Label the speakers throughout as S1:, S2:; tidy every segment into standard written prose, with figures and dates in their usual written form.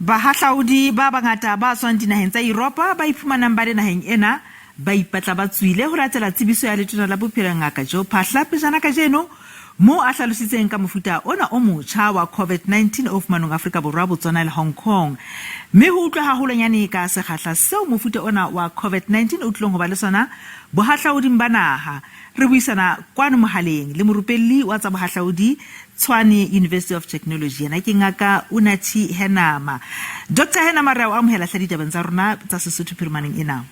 S1: Bahahlaudi ba bangata ba tswang dinaheng tsa Yuropa ba iphumanang ba le naheng ena ba ipatla ba tswile ho latela tsebiso ya Letona la Bophelo Ngaka Joe Phaahla pejana kajeno moo a hlalositseng ka mofuta ona o motjha wa COVID-19 o fumanweng Afrika Borwa, Botswana le Hong Kong. Mme ho utlwe haholwanyane ka sekgahla seo mofuta ona wa COVID-19 o tlilong ho ba le sona bohahlauding ba naha, re buisana kwano mohaleng le morupelli wa tsa bohahlaudi Tshwane University of Technology, yena ke Ngaka Unathi Henama. Doctor Henama, re a o amohela hle ditabeng tsa rona tsa Sesotho phirimaneng ena.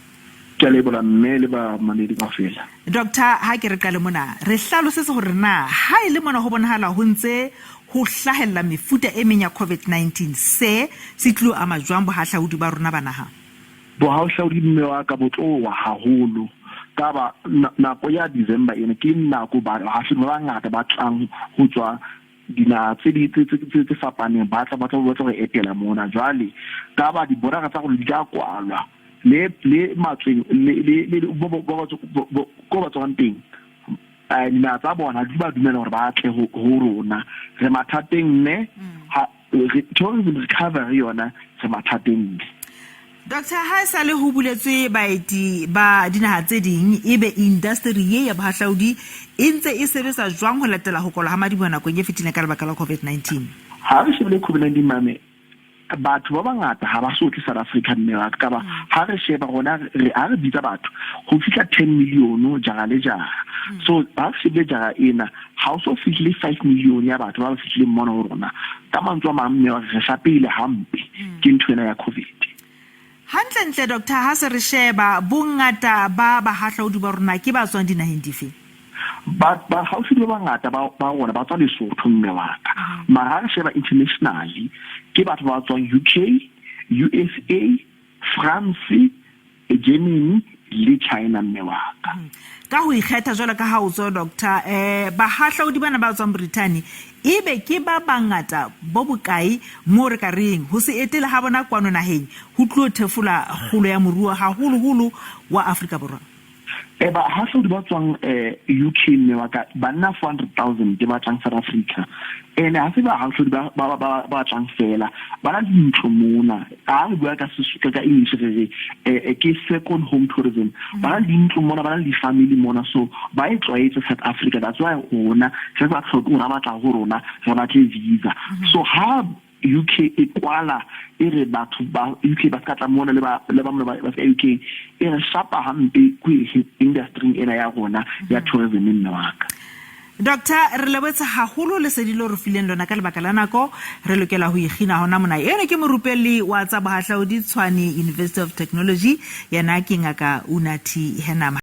S2: Ke a lebola mme le bamamedi kaofela.
S1: Doctor, ha ke re qale mona, re hlalosetse hore na ha e le mona ho bonahala ho ntse ho hlahella mefuta e meng ya COVID-19, se se tlilo ama jwang bohahlaudi ba rona ba naha?
S2: Bohahlaudi mme wa ka bo tlo wa haholo ka ba nako ya December ena ke nako bahahlaudi ba bangata ba tlang ho tswa dinaha tse di tse tse tse fapaneng ba tla ba tla ba tla re etela mona. Jwale ka ba diborara tsa rona di tla kwalwa le le matsweng le le le bo bo bo ko ba tswang teng, dinaha tsa bona di ba dumela hore ba tle ho rona. Re mathateng mme ha tourism recovery yona re mathateng mme.
S1: Doctor, ha e sa le ho buletswe baeti ba dinaha tse ding, ebe indasteri ye ya bohahlaudi e ntse e sebetsa jwang ho latela ho kwalwa ha madiboho nakong e fetileng ka lebaka la COVID-19?
S2: Ha re shebile COVID-19 mame, batho ba bangata ha ba so tle South Africa mme wa ka ba ha re sheba rona re ha re bitsa batho ho fihla 10 million jara le jara. So ha re shebile jara ena ha o so fihlile 5 million ya batho ba ba fihlileng mona ho rona. Ka mantswe a mang mme wa re shapile hampe ke ntho ena ya COVID.
S1: Hantlentle doctor, ha se re sheba bongata ba bahahlaudi ba rona ke ba tswang dinaheng dife?
S2: Ba bahahlaudi ba bangata ba rona ba tswa Lesotho mme wa ka. Mara ha re sheba internationally ke batho ba tswang UK, USA, France, Germany le China mme wa ka.
S1: Ka ho ikgetha jwalo ka ha o tswa doctor, bahahlaudi bana ba tswang Britain ebe ke ba bangata bo bokae moo re ka reng ho se etele ha bona kwano naheng ho tlo thefola kgolo ya moruo haholoholo wa Afrika Borwa?
S2: Bahahlaudi ba tswang UK mme wa ka banna 400,000 ba tlang South Africa. Ene ha se bahahlaudi ba ba ba ba tlang fela, ba na le dintlo mona. Ha re bua ka ka English re re ke second home tourism. Ba na le dintlo mona, ba na le di-family mona, so ba e tlwaetse South Africa. That's why rona re sa tlhoke hore ha ba tla ho rona re batle visa. So ha UK e kwala e re batho ba UK ba ska tla mona le ba le ba mona ba ska UK, e re shapa hampe ko industry ena ya rona ya tourism mme wa ka.
S1: Doctor, re lebotse haholo lesedi lo re fileng lona. Ka lebaka la nako re lokela ho ikgina hona mona. Eno ke morupelli wa tsa bohahlaudi Tshwane University of Technology, yena ke Ngaka Unathi Henama.